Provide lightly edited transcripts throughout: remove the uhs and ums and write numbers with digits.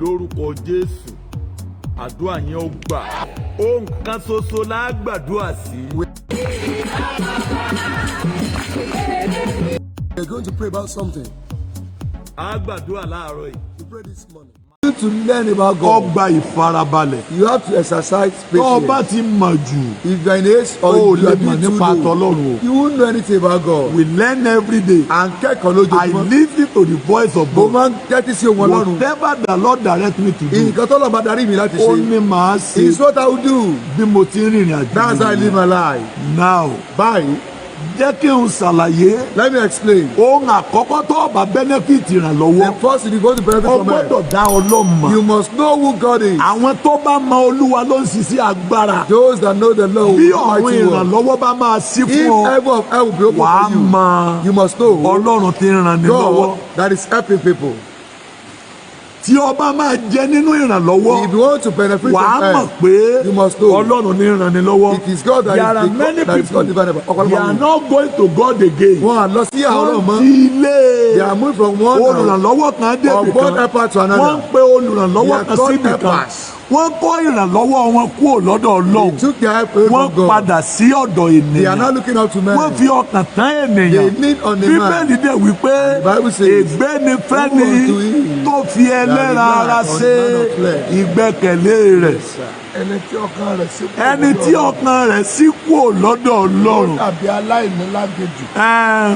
Lórúkọ Jésù, àdúrà yẹn ó gbà. Ohun kan ṣoṣo la gbàdúrà sí. We're going to pray about something. A gbàdúrà láàárọ̀ yìí. We pray this morning. You to learn about Ó God. gba ìfarabalẹ̀. You have to exercise Tó o bá patience. ti mọ̀ jù, If you are in age or o ò you lè are mọ̀ being too nípa low, tọlọ́run o. you won't know anything about God. We learn every day. À ń kẹ́kọ̀ọ́ I lójoojúmọ́. listen to the voice of Mo God. máa ń tẹ́tí sí ohùn Ọlọ́run. Whatever the Lord direct me to do, Nǹkan tọ́lọ́run bá darí mi láti ó ṣe. ní màá ṣe It's what I will do. bí mo ti ń rìnrìn àjò. That's how I live my life. Now, Báyìí, jẹ́ kí n ṣàlàyé. Let me explain. Ohun àkọ́kọ́ tó o bá benefit ìrànlọ́wọ́, The first thing you want to benefit o from it, gbọ́dọ̀ dá Ọlọ́run mọ̀. you must know who God is. Àwọn tó bá mọ Olúwa ló ń ṣiṣẹ́ agbára. Those that know the Lord Bí will do ọ̀run mighty work. ìrànlọ́wọ́ bá máa ṣí fún If ọ, heaven of hell will be open wàá for you, mọ you must know Ọlọ́run tí ń ran ni lọ́wọ́. God that is helping people. Tí o bá máa jẹ nínú ìrànlọ́wọ́, If you want to benefit wàá from mọ̀ help, pé you must know. Ọlọ́run ní ń ran ni lọ́wọ́. It is God that There are is the many that is people God divine helper. they are Ọ̀pọ̀lọpọ̀ not going to God again. wọn à lọ sí àwọn Wọ́n ọmọ. ti ilé They are moved from one olùrànlọ́wọ́ kan débì of one kan. helper to another. Wọ́n ń pe olùrànlọ́wọ́ They are kan called síbì kan. helpers. Wọ́n kó ìrànlọ́wọ́ wọn kúrò lọ́dọ̀ Ọlọ́run. They took their help away Wọ́n from God. padà sí ọ̀dọ̀ They are ènìyàn. now looking up to men. Wọ́n fi ọkàn tán ènìyàn. They lean on the man. Bíbélì dẹ̀ wípé The Bible says, ègbé ni fẹ́ni "Who unto him tó fi ẹlẹ́ran ara that rely on ṣe the man of flesh." ìgbẹ́kẹ̀lé rẹ̀. Ẹni tí ọkàn rẹ̀ sí kúrò Ẹni tí lọ́dọ̀ ọkàn rẹ̀ sí kúrò lọ́dọ̀ Ọlọ́run. Dàbí aláìní lágejù. Ẹn,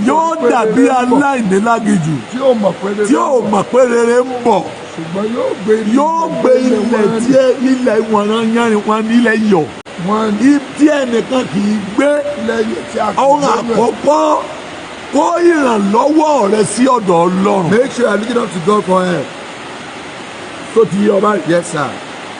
yóò dàbí aláìní lágijù Tí ó mọ̀ pé rere tí ó ń bọ̀. mọ̀ pé rere ń bọ̀. Ṣùgbọ́n yóò gbé Yóò gbé ilẹ̀ tí ilẹ̀ wọn yanrìn wọn nílẹ̀ yọ̀ wọn ní tí ẹnìkan kì í gbé. Ilẹ̀ yọ̀ tí a kò Ohun gbé rẹ̀. àkọ́kọ́, kó ìrànlọ́wọ́ rẹ sí ọ̀dọ̀ Ọlọ́run. Make sure you are looking up to God for help. Tó ti yọ báyìí Yes, sir.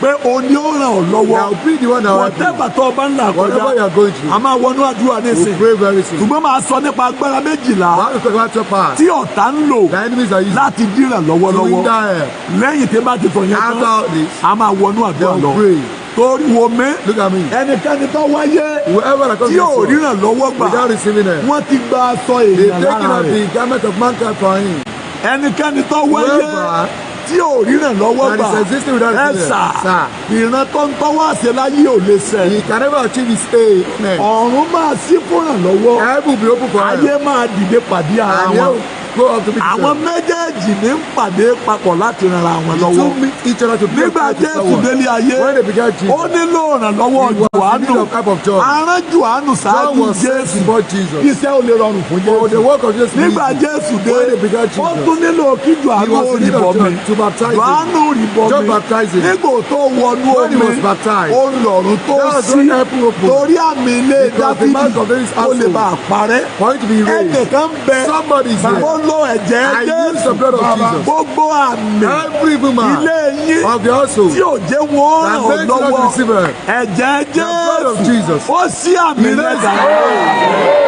pé o ní ó ràn ọ́ lọ́wọ́. Now be the one that will help you. Whatever tó o bá ń là kọjá, Whatever you are going through, a máa wọnú àdúrà we'll nísìn, pray very soon. ṣùgbọ́n máa sọ nípa agbára 12 Why we talk about your power? tí ọ̀tá ń lò The enemies are using láti díràn to lọ́wọ́lọ́wọ́. hinder help. Lẹ́yìn tí bá ti sọ yẹn tán, After this, a máa wọnú àdúrà they will lọ. pray. Torí wo mi, Look at me. ẹnikẹ́ni tó wáyé Whoever that comes tí ò to ríran lọ́wọ́ gbà, without receiving it, wọ́n ti gba aṣọ they've èèyàn taken lára off rẹ̀. the garment of mankind for him. Ẹnikẹ́ni tó wáyé Whoever tí ò ríran lọ́wọ́ that gbà, is existing without ẹ receiving sà, it, sir, ìran tó ń tọ́wọ́ àṣẹ láyé ò lè ṣẹ. He can never achieve his aim. Ọ̀run máa ṣí fúnràn lọ́wọ́, Heaven will be open for ayé him. máa dìde pàdé ara And he wọn. will go up to meet Àwọn them. méjèèjì ní ń pàdé papọ̀ láti ran ara wọn The lọ́wọ́. two meet each other to be Nígbà to Jésù someone. délé ayé, When they began Jesus, ó nílò ìrànlọ́wọ́ he was in need Jòhánù. of help of John. Arán Jòhánù John ṣáájú was sent Jésù before Jesus. iṣẹ́ ò lè rọrùn fún For the Jésù. work of Jesus to be Nígbà easy. Jésù dé, When they began ó Jesus, tún nílò kí he Jòhánù was ó in need rìbọ of mi. John to baptize him. Jòhánù rìbọ John mi. baptized him. Nígbà tó wọnú When he omi, was baptized, ó lọ̀run tó that was sí when heaven opened. torí àmì ilé Because the Dáfídì mark of David's ó lè household bá a parẹ́. for him to be raised. Ẹnìkan bẹ, Somebody is here. ó lo ẹ̀jẹ̀ I use Jésù. the blood of Jesus. Gbogbo àmì Every evil man ilé yín of the household tí ò jẹ́ wọn ràn that ọ́ makes you not to lọ́wọ́, receive help. ẹ̀jẹ̀ The blood of Jésù Jesus. ó sí àmì He raised lẹ́dà.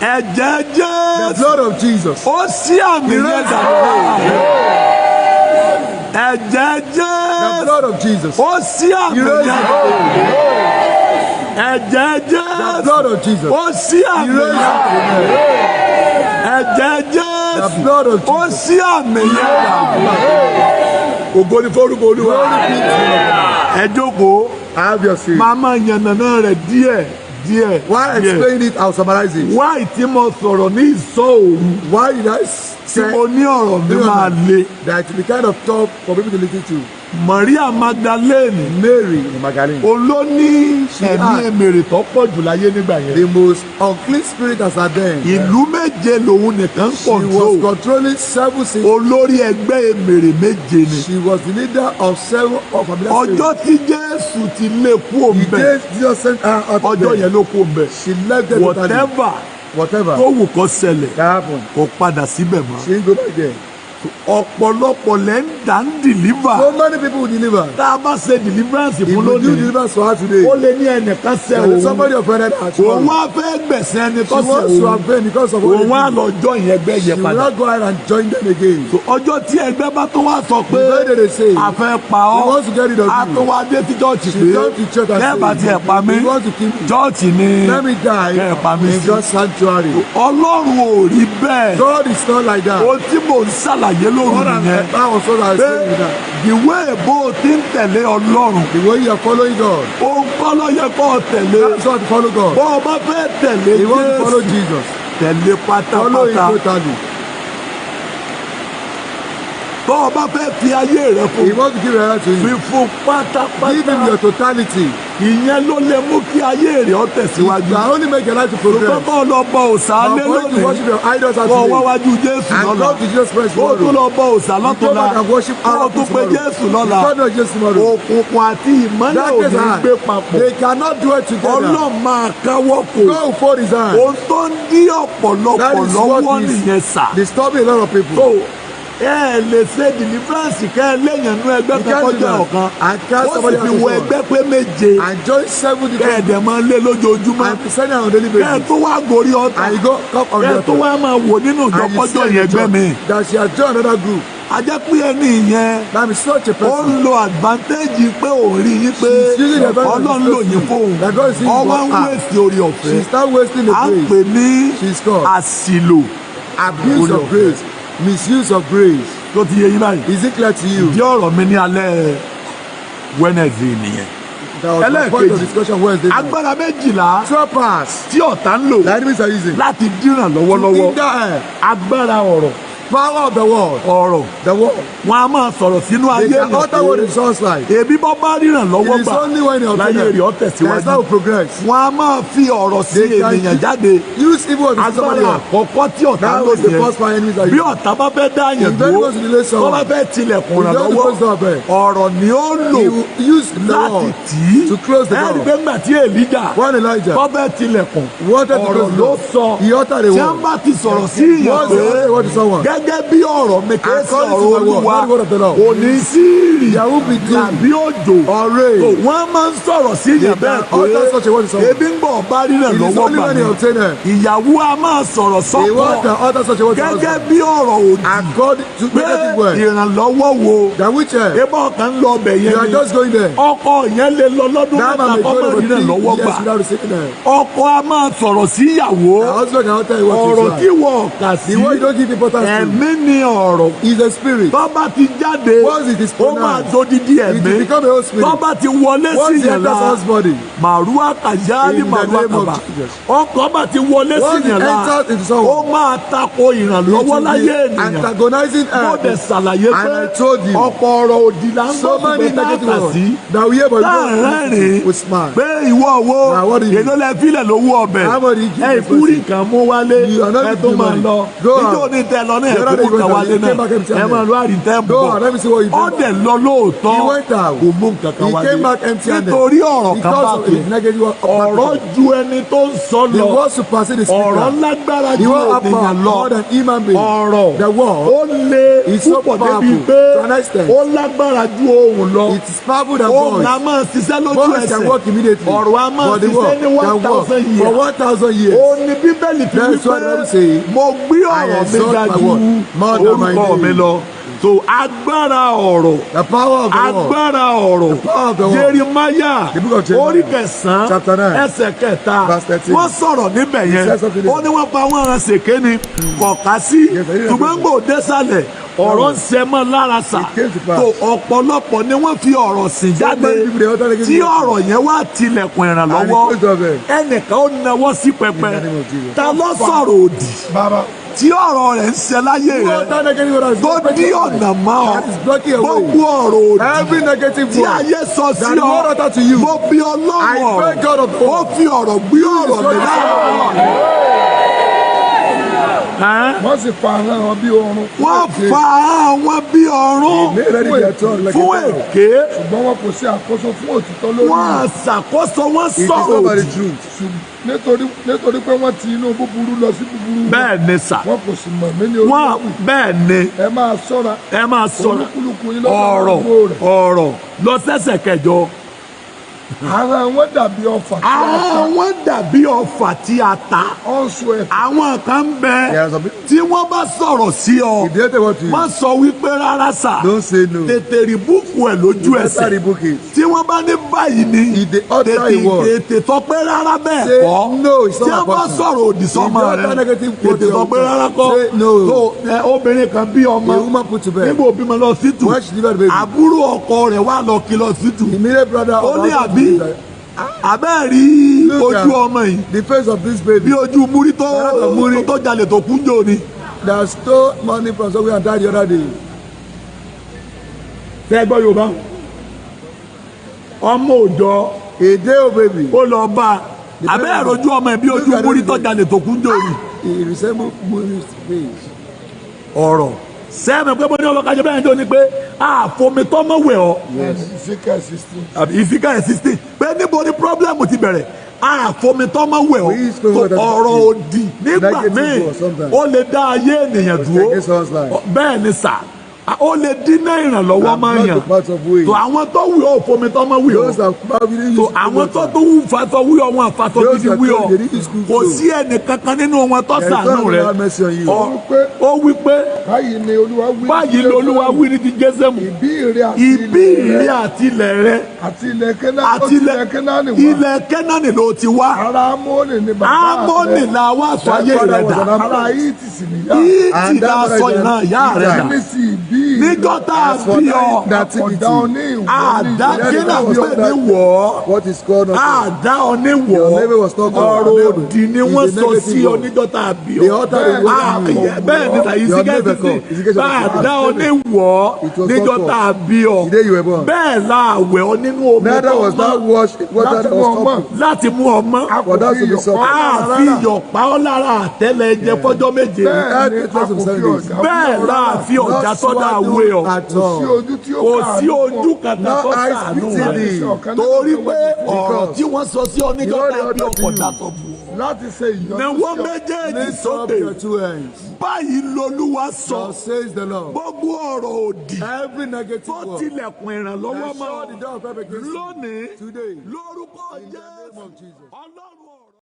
Ẹ̀jẹ̀ The Jésù blood of Jesus. ó sí àmì He raised lẹ́dà. Ẹ̀jẹ̀ The Jésù blood of Jesus. ó sí àmì He raised lẹ́dà. Ẹ̀jẹ̀ The Jésù blood of Jesus. ó sí He àmì raised lẹ́dà. Ẹ̀jẹ̀ The Jésù blood of ó Jesus. sí àmì yẹn. Ògo ni forúkọ Olúwa. Ẹ jókòó. Have your seat. Máa máa yànnàná rẹ̀ díẹ̀ díẹ̀ While díẹ̀. explaining it, I'll summarize it. Why tí mo sọ̀rọ̀ ní ìsọ́ òru Why did I tí say mo ní ọ̀rọ̀ mi máa le? that it will be kind of tough for people to listen to? Maria Magdalene, Mary Magdalene, olóní ẹ̀mí had èmèrè tó pọ̀ jù láyé nígbà yẹn. the most unclean spirit as at then. Ìlú méje lòun nìkan She was control. controlling seven cities. Olórí ẹgbẹ́ èmèrè méje ni. She was the leader of seven of familiar Ọjọ́ spirits. tí Jésù ti lé kú The òǹbẹ, day Jesus sent her out of ọjọ́ there, yẹn ló kú òǹbẹ. she left them totally. Whatever Whatever tó wù kó ṣẹlẹ̀, that happened, kò padà síbẹ̀ mọ́. she didn't go back there. Ọ̀pọ̀lọpọ̀ lẹ́ ń dà ń deliver. So many people will deliver. Tá a bá ṣe deliverance If fún we do lónìí, deliverance for her today, ó lè ní ẹnìkan ṣe there is òun. somebody offended her Òun tomorrow. wá fẹ́ gbẹ̀sẹ̀ ẹni tó She ṣe wants to òun. avenge because of what Òun wá they did. lọ join ẹgbẹ́ She yẹn will padà. not go ahead and join them again. So ọjọ́ tí ẹgbẹ́ bá tún wá sọ pé The very day they say, a fẹ́ pa ọ́, "We want to get rid of a you." tún wá dé sí chọ́ọ̀chì She pé come to church and kẹ́ẹ̀bà say, tiẹ̀ pa mí, "We want to kill you. chọ́ọ̀chì ni Let me die kẹ́ẹ̀ pa mí in sí. God's sanctuary." Ọlọ́run ò rí bẹ́ẹ̀. God is not like that. Ohun tí mò ń ṣàlàyé ṣàlàyé lóru What I'm, nìyẹn that was what I was pé saying with that. ìwé ìbò tí ń tẹ̀lé Ọlọ́run, The way you are following God, òun kọ́ ló yẹ kó o tẹ̀lé. that's not to follow God. Bó o bá fẹ́ tẹ̀lé You want to follow Jésù, Jesus, tẹ̀lé follow him pátápátá. totally. Bó o bá fẹ́ fi ayé rẹ fún, You want to give your life to fi him. fún Give him pátápátá. your totality. Ìyẹn ló lè mú kí ayé rẹ ó tẹ̀síwájú. You can only make your life to Ṣùgbọ́n progress. kọ́ ọ lọ bọ òòṣà But alẹ́ for you to lónìí, worship your idols kó o wá today wájú Jésù and lọ́la, come to Jesus Christ kó o tún tomorrow. lọ bọ òòṣà You go lọ́túnla, back and worship kó o Arab tún pe tomorrow. Jésù You lọ́la. come to Jesus tomorrow. Òkùnkùn àti ìmọ́lẹ̀ ò Darkness ní and gbé papọ̀. they cannot do it together. Ọlọ́run máa káwọ́ kò. God will fold his hand. Ohun tó ń dí ọ̀pọ̀lọpọ̀ That is what lọ́wọ́ is nìyẹn sà. disturbing a lot of people. So ẹ lè ṣe deliverance kẹ́ ẹ léèyàn nú ẹgbẹ́ You kan can't do kọjá that. ọ̀kan, And cast ó sì somebody fi out wọ of ẹgbẹ́ pé méje, And join seven kẹ́ ẹ different dẹ̀ máa lé lójoojúmọ́, and be sending on daily kẹ́ ẹ basis. tó wá gorí ọ̀tá, And you go come on kẹ́ the ẹ tó altar. wá máa wò nínú And you ìjọpọ́jọ́ see in yẹn the ẹgbẹ́ mi. church that she has joined another group. A jẹ́ pé ẹni yẹn That is such a ó person. ń lo advantage pé òun rí yín pé She's using the advantage Ọlọ́run lò yín fóun, that God is using ọwọ́ ń for her. wéèsì orí ọ̀fẹ́. She start wasting the À ń grace. pè ní She's called àṣìlò. abuse of grace, misuse of grace. Tó ti yé yín báyìí? Is it clear to you? Ìdí ọ̀rọ̀ mi ní alẹ́ Wednesday nìyẹn. That was my point of Ẹlẹ́ẹ̀kejì, discussion Wednesday night. agbára 12 12 powers tí ọ̀tá ń lò the enemies are using láti díràn lọ́wọ́lọ́wọ́. hinder her. Agbára ọ̀rọ̀. Power of the world. Ọ̀rọ̀. The world. Wọn a máa sọ̀rọ̀ sínú ayé They can èèyàn utter what pé it sounds like. èbí bọ́ bá ríran lọ́wọ́ It is gbà only when you obtain láyé rẹ̀ ó them. There is tẹ̀síwájú. no progress. Wọn a máa fi ọ̀rọ̀ sí They can ènìyàn jáde. use evil words to somebody Agbára else. àkọ́kọ́ tí ọ̀tá ń That lò was the nìyẹn. first power enemies are Bí using. ọ̀tá bá fẹ́ dá yẹn If anyone dúró, wants to delay tó bá someone, fẹ́ tilẹ̀kùn if you want to ìrànlọ́wọ́, close door bẹ́ẹ̀, ọ̀rọ̀ ni ó lò he will use the láti word tì í. to close the Ẹ rí door. pé ńgbà tí Èlíjà When Elijah tó fẹ́ tilẹ̀kùn, wanted to ọ̀rọ̀ close the ló door, sọ. he uttered a Tí word. wọ́n bá ti sọ̀rọ̀ sí ìyàn Once he pé uttered a word to someone, gẹ́gẹ́ bí ọ̀rọ̀ mi, kìí ṣe According ọ̀rọ̀ to my word, Olúwa, not the word of the Lord. kò ní sí ìrì There will be dew tàbí òjò. or rain. Tó wọ́n máa ń sọ̀rọ̀ sí ìyàn They bẹ́ẹ̀ can utter such a word to pé someone. ebi ń bọ̀ bá rírẹ̀ It is lọ́wọ́ only gbà when mí. he obtained them. Ìyàwó a máa sọ̀rọ̀ He sọ́kọ wants to utter such a word to gẹ́gẹ́ husband. bí ọ̀rọ̀ òdì According to pé negative word. ìrànlọ́wọ́ wo? That which Ebọ́ kan ń lọ ọbẹ̀ you yẹn are ni. just going there. Ọkọ yẹn lè lọ lọ́dún That 3 man may kọ́ go mọ́ there for rírẹ̀ 3 lọ́wọ́ years gbà. without receiving them. Ọkọ a máa sọ̀rọ̀ sí ìyàwó. The husband can tell you what Ọ̀rọ̀ is tí right. wọ́n kà sí, The word you don't give importance to ẹ̀mí ni ọ̀rọ̀. is a spirit. Tó bá ti jáde, Once it is ó máa pronounced, dodidi it ẹ̀mí. will become a whole spirit. Tó bá ti wọlé sí Once it yàn enters la, one's body, màrúwà kàyáálì In the màrúwà name of kàbà. Jesus. Ọkọ̀ bá ti wọlé sí Once it yàn la, enters into someone, ó máa tako it ìrànlọ́wọ́ will láyé be ènìyàn. antagonizing Mo dẹ̀ earth. ṣàlàyé And pé I told you, ọ̀pọ̀ ọ̀rọ̀ òdì là ń gbọ́ so many ṣùgbọ́n tá a negative kà words sí that we hear but we láàárẹ̀ don't we smile. pé ìwọ wo Now, what do you èló lẹ fílẹ̀ lówó ọbẹ̀, How much do you give ẹ the ìkúrì person? kan mú wálé, You are not ẹ tó giving máa money. lọ Go níjó out. ní tẹ lọ ní The other day ẹ̀kú you kan went out, wálé you náà, came back empty ẹ handed. máa lọ àrí tẹ́ Go bọ̀ out, let me see what you ó bring. dẹ̀ lọ lóòótọ́, He went out. kò mú nǹkan kan He wálé came back empty handed. nítorí ọ̀rọ̀ kan Because bá of tó his negative word. ọ̀rọ̀ ju ẹni tó ń sọ The lọ. word supersede the speaker. Ọ̀rọ̀ lágbára The ju word have power ènìyàn lọ. more than human being. Ọ̀rọ̀ The word ó le is so púpọ̀ débi powerful pé to an extent. ó lágbára ju ohùn lọ. It is powerful than Ohùn voice. a máa ṣiṣẹ́ lójú Voice can ẹsẹ̀, work immediately. ọ̀rọ̀ a máa But the ṣiṣẹ́ word ní one can work thousand for years. 1,000 years. Ó ní Bíbélì fi That's why the wípé Bible say, mo gbé I ọ̀rọ̀ mi exalt ga my ju word more than my orúkọ name. mi lọ. So agbára ọ̀rọ̀, The power of the word. agbára ọ̀rọ̀. The power of the word. Jerimaya The book of Jeremiah, orí 9 chapter 9, ẹsẹ̀ 3, verse 13. wọ́n sọ̀rọ̀ níbẹ̀ yẹn, He said something ó ní wọ́n pa wọ́n ran ṣèké ni kọ̀ọ̀ká sí, Yes, I didn't ṣùgbọ́n gbò désàlẹ̀ ọ̀rọ̀ ń ṣẹ mọ́ lára sà. It came to pass. Tó ọ̀pọ̀lọpọ̀ ni wọ́n fi ọ̀rọ̀ sìn jáde many people, they utter negative tí words. ọ̀rọ̀ yẹn wá tilẹ̀kùn And ìrànlọ́wọ́. it closed door there. Ẹnìkan ó nawọ́ sí pẹpẹ. In the name of Jesus. Ta ló sọ̀rọ̀ òdì Bàbá. tí ọ̀rọ̀ rẹ̀ ń ṣe láyé Who rẹ̀ utter negative word that is tó blocking dí your ọ̀nà life? mọ́ ọ? That is blocking your way. Gbogbo ọ̀rọ̀ òdì Every negative tí word ayé sọ sí that the ọ, word utter to you, mo bí Ọlọ́run I pray ọ̀rọ̀ God of ó fi ọ̀rọ̀ gbé ọ̀rọ̀ mi láàárọ̀. Wọ́n sì fa ahọ́n wọn bí ọrun. Wọ́n fa àwọn bí ọrún They ready their tongue like fún a arrow. èké. Ṣùgbọ́n wọn kò sí àkóso fún òtítọ́ lórí Wọ́n rẹ̀. àṣàkóso, wọ́n It is sọ̀rọ̀ not by the òdì. truth. Nítorí pé wọ́n ti inú búburú lọ sí búburú. Bẹ́ẹ̀ ni sà. Wọn kò sì mọ̀ mí ní Wọ́n Olúwa wí. bẹ́ẹ̀ ni. Ẹ máa ṣọ́ra. Ẹ máa sọ̀rọ̀. Olúkúlùkù yín lọ́dọ̀ Ọ̀rọ̀ àdúgbò rẹ̀. ọ̀rọ̀ lọ sẹ́sẹ̀ 8. Ara wọn dàbí ọfà tí a ta. Àwọn dàbí ọfà tí a ta. Ọ̀sùn ẹ̀fọ́. Àwọn kan ń bẹ There are some people. tí wọ́n bá sọ̀rọ̀ sí ọ, If they want to you, má sọ wípé rárá sà. don't say no. Tètè rebuke ẹ̀ lójú You better ẹsẹ̀. rebuke it. Tí wọ́n bá ní báyìí ni, If they utter tètè a word, tètè sọ pé rárá bẹ́ẹ̀ say kọ́. no, it's Tí not wọ́n my bá portion. sọ̀rọ̀ òdì sọ́mọ If they rẹ, utter negative word tètè sọ pé rárá kọ́. say no. Tó ẹ, obìnrin kan bí ọmọ, A woman put to bed. nígbà òbí mọ lọ sí tù, When she delivered the baby, àbúrò ọkọ rẹ̀ wá lọ kí lọ sí tù. immediate brother Ó of ní her àbí husband, àbẹ́ẹ̀ rí Look ojú at ọmọ yìí the face of this baby bí ojú múrí tó That of Muri. tó jalè tó kún jò ni. That stole money from somewhere and died the other day. Fẹ́ gbọ́ Yorùbá, ọmọ òjọ A day old baby, ó lọ bá a, àbẹ́ẹ̀ rojú ọmọ yìí bí ojú múrí tó jalè tó kún jò ni. He resembled Muri's face. Ọ̀rọ̀ sẹ́mi pé mo ní ọlọ́kájọ bẹ́ẹ̀ tó ní pé àfomi tọ́mọ̀ wẹ̀ ọ́. Ezekiel 16. Àbí Ezekiel 16, pé níbo ni problem ti bẹ̀rẹ̀? Àfomi tọ́mọ̀ wẹ̀ ọ́. We use close tó water. Ọ̀rọ̀ òdì nígbà Negative míì word sometimes. ó lè dá ayé ènìyàn dúró. Against someone's life. Bẹ́ẹ̀ ni sà, ó lè dínà ìrànlọ́wọ́ And máa block yàn. the path of way. Tó àwọn tó wù ọ́ fomi tọ́mọ̀ wẹ̀ ọ́. Those that probably Tó use àwọn tó tó wù fatọ wí ọ, wọn àfatọ Those gidi that wí ọ. they didn't use good Kò clothes. sí ẹnì kankan nínú wọn tó There is ṣàánú none rẹ. that have mercy on you. Ó wí pé Báyìí ni Olúwa wí ní báyìí lolúwa wí ní ti Jésèmù. Ìbí rẹ àti Ìbí ilẹ̀ rẹ rẹ àti ilẹ̀ rẹ àti ilẹ̀ Kénáánì àti ilẹ̀ Kénáánì wá. ilẹ̀ Kẹ́nánì ló ti wá. Ará Ámórì ni bàbá rẹ. Ámónì la wá sọ ayé rẹ Father was dà. an Ará Hítì sì níyà. Hítì And la that sọ ìran ìyá rẹ dà. Ní sí ìbí rẹ. Níjọ́ tá a As for bí ọ, that nativity, Ọ̀dà oní ìwọ ní àdá ìwọ kí là ń pè ní wọ́. What is called not Àdá ọ ní wọ́. Your neighbor was not called. Ọ̀rọ̀ òdì ni It's wọ́n a sọ negative sí ọ word. níjọ́ tá a bí They ọ. utter the word Ah, to you. bẹ́ẹ̀ ni tàyí Your sí neighbor kẹ́sì called. Ezekiel bá a chapter dá ọ ní wọ́ It was níjọ́ not tá a bí ọ. The day you were born. Bẹ́ẹ̀ la àwẹ̀ ọ nínú omi Neither tó was mọ́ thou washed in water Láti that mú was ọmọ. stopped. Láti mú ọmọ. A kò For thou fi to be iyọ̀ pa suffered. ọ́ A lára fi rárá. iyọ̀ pa ọ́ lára àtẹ́lẹ̀ ẹjẹ fọ́jọ́ 7. Bẹ́ẹ̀ ni Eight a kò of fi 7 days. ọ̀já Bẹ́ẹ̀ wí ọ la rárá. fi ọ̀já Not tọ́da wé ọ. swallowed at Kò sí all. ojú tí ó Kò káàánú sí fún ọ. ojú kankan No tó eyes ṣàánú pity rẹ thee. Ọ̀kan nínú torí àwọn pé ọ̀rọ̀ Because tí wọ́n sọ sí ọ níjọ́ you tá a bí know the ọkọ̀ order to you. dàtọ̀ bù ọ́. Láti ṣe ìyọ́nú Nawọ́ sí ọ. méjèèjì Lift up sókè. your two hands. Báyìí lolúwa sọ. Thus says the Lord. Gbogbo ọ̀rọ̀ òdì Every negative tó word tilẹ̀kùn ìrànlọ́wọ́ that mọ́ shut the door of help against you lónìí today. lórúkọ In the name Jésù of Jesus. Ọlọ́run ọ̀rọ̀.